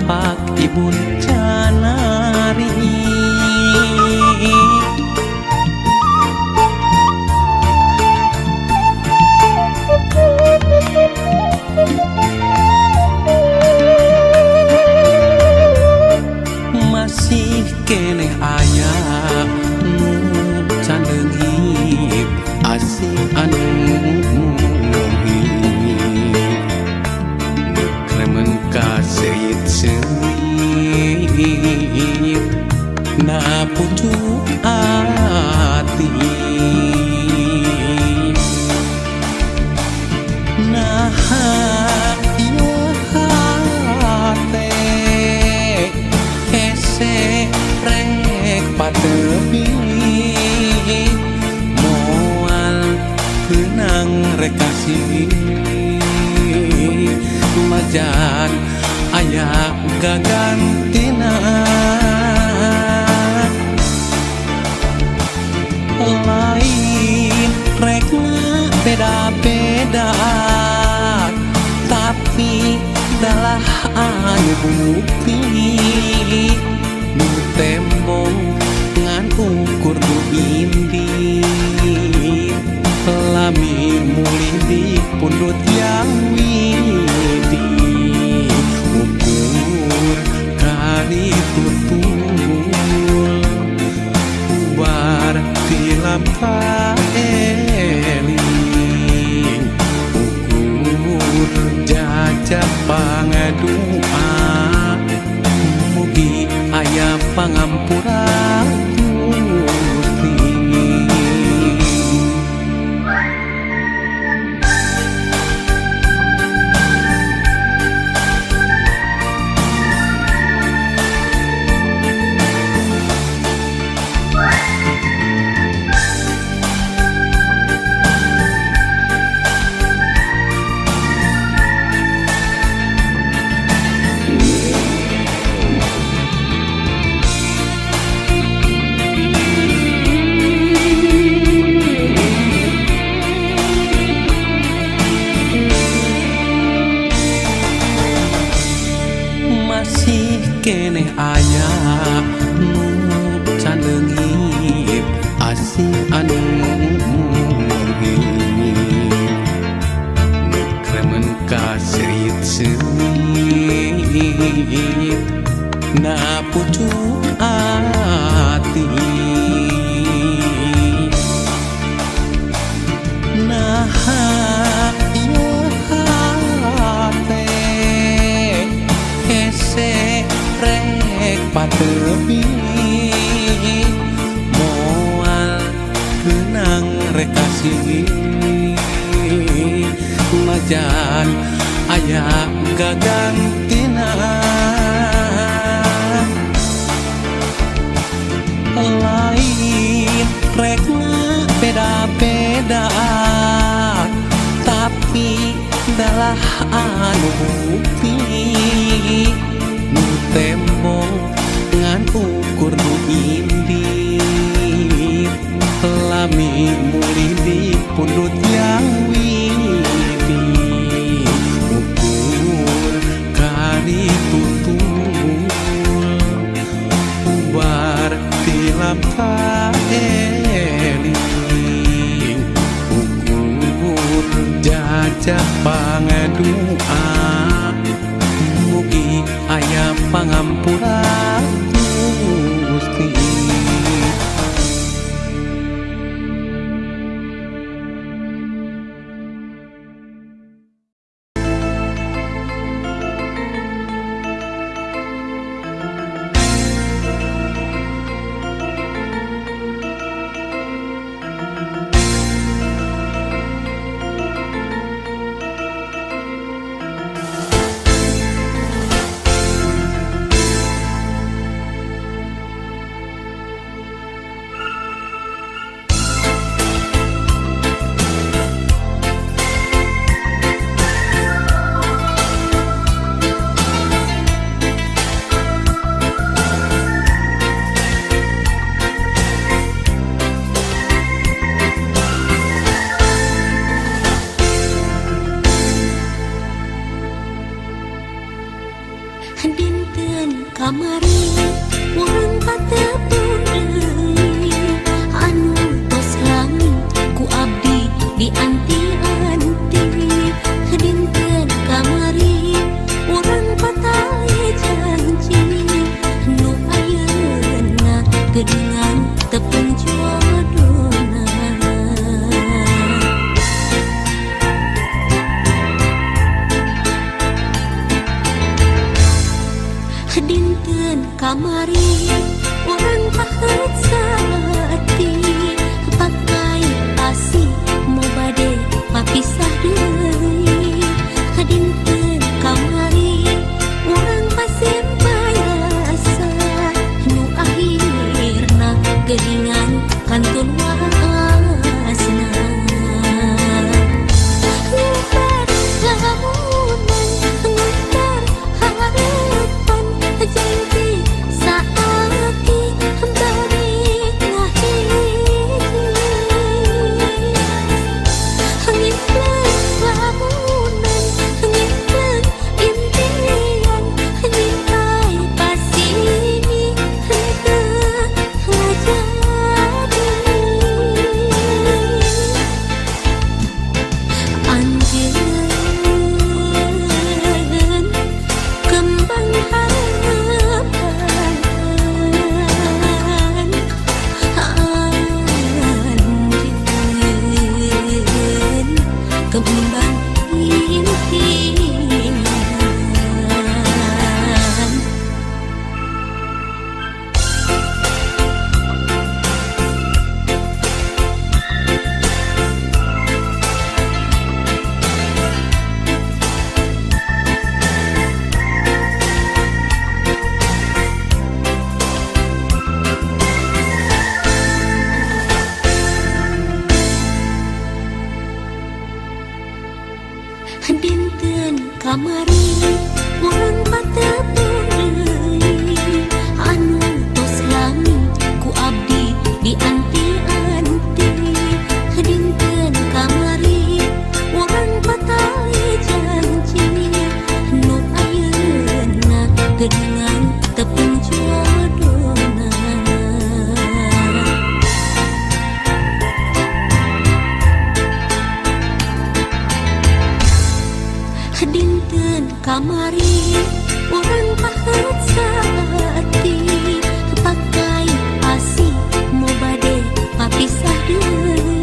Bapak Ibu canari. Masih keneh aya nu can leungit asih anu muhib kremen ka seungit-seungit na pucuk ati. Nah ieu hate hese rek patepi moal keunang rek kasih majan aya gagantina. Lain rek beda-beda tapi dalah anu bukti nu tembong ngan ukur nu indit lami mulih di pundut yang widi ukur kali tutul ubar tilam kaeling ukur jajah pangadua mugi aya pangampura Gusti. Masih keneh aya nu can leungit asih anu muhib kremen ka seungit-seungit na pucuk ati. Nah ieu hate hese rek patepi moal keunang rek kasih majan aya gagantina. Lain rek beda-beda tapi dalah anu bukti nu tembong ngan ukur nu indit lami mulih di pundut yang widi ukur kali tutul ubar tilam kaeling ukur jajah pangadua mugi aya pangampura Gusti. Kamari urang patepung deui anu tos lami ku abdi dianti-anti. Dinten kamari urang patali janji nu ayeuna geuningan tepung jodona. Dinten kamari urang pahet saati pakai asih mau bade papisah deui. Dinten kamari urang pasimpai asa nu akhirna geuningan kantun waasna. Ngemper lamunan ngemper harapan janji saati bari ngahiji. Ngimpleng lamunan ngimpleng impian nyintai pasini henteu ngajadi. Anjeun kembang harapan, anjeun kembang impian. Dinten kamari urang patepung deui anu tos lami ku abdi dianti-anti. Dinten kamari urang patali janji nu ayeuna geuningan tepung jodona. Dinten kamari urang pahet saati pakai asih mau bade papisah deui.